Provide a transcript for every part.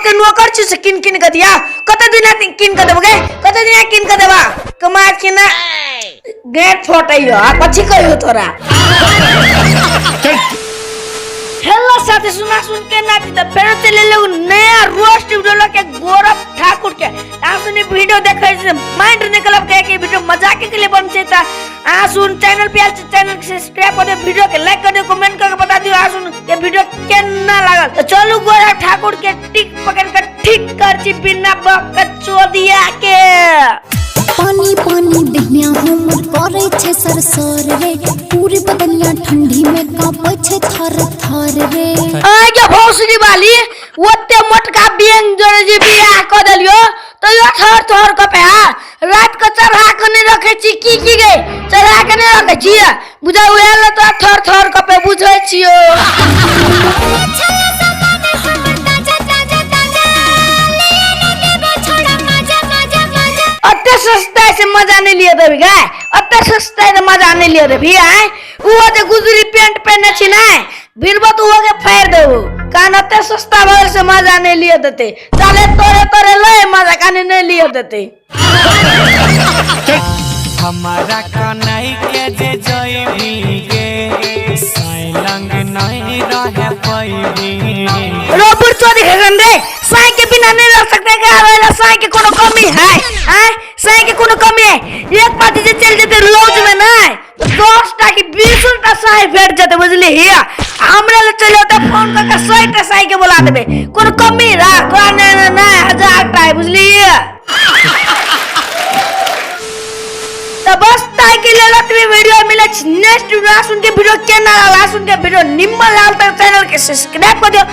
के नौकर छी से किन किन के दिया? कते दिना किन के देबो गे? कते दिना किन के देबा? कमाय छी ना गेट फटैयो आ कथी कहियो तोरा? हेलो साथी, सुना सुन के ना त फेर चले लो नया रोस्ट वीडियो लके गौरव ठाकुर के। अहाँ सुनी वीडियो देखै से माइंड निकलब के कि वीडियो मजाक के लिए बन छै। त अहाँ सुन चैनल पे आयल छी, चैनल के सब्सक्राइब कर दियो, वीडियो के लाइक कर दियो, कमेंट करके बता दियो अहाँ सुन के वीडियो केना लागल। त चलू गौरव ठाकुर के टिक पकड़ के ठीक कर छी बिना बक चोदिया के। पानी पानी दहिया हमर करै छै सरसर रे, पूरी बदनिया ठंडी में कांपै छै थर थर रे। आगे भौसरी वाली ओते मोटका बेंग जोड़े जे बियाह क देलियो तो यो थर थर कपे। रात के चढ़ा के नहीं रखे छी की की गे? चढ़ा के नहीं रखे छी बुझा उहे ल तो थर थर कपे बुझै छियो। अते सस्ता से मजा नहीं लिए देबी गाय, अते सस्ता से मजा नहीं लिए देबी आय। वो जे गुजरी पेंट पहने छी ना बिरबो तो वो के फाड़ देबो, कान अते सस्ता भर से मजा नहीं लिए देते। चले तोरे तोरे ले मजा काने नहीं लिए देते। हमारा कनाई के जे जइबी गे साइलंग नहीं रहे पैबी। रोपुर चोरी खगन रे, साई के बिना नहीं रह सकते का रे? साई के कोनो कमी है? हैं साई के कोनो कमी है? एक बात जे चल जेते लॉज में ना तो 10 टा की 20 टा साई भेट जेते बुझली। हिया हमरा ले चलो त फोन क के 100 टा साई के बोला देबे, कोनो कमी रा तोरा ने ना 1000 टा है बुझली। तो बस ताई के लिए लतवी वीडियो मिले नेक्स्ट वीडियो। सुन के वीडियो केना लागल, सुन के वीडियो निम्न लागल त चैनल के सब्सक्राइब कर दियो,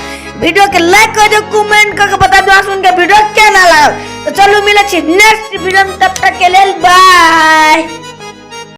वीडियो के लाइक कर दियो, कमेंट करके बता दियो सुन के वीडियो केना लागल। तो चलू मिले नेक्स्ट वीडियो में, तब तक के लिए बाय।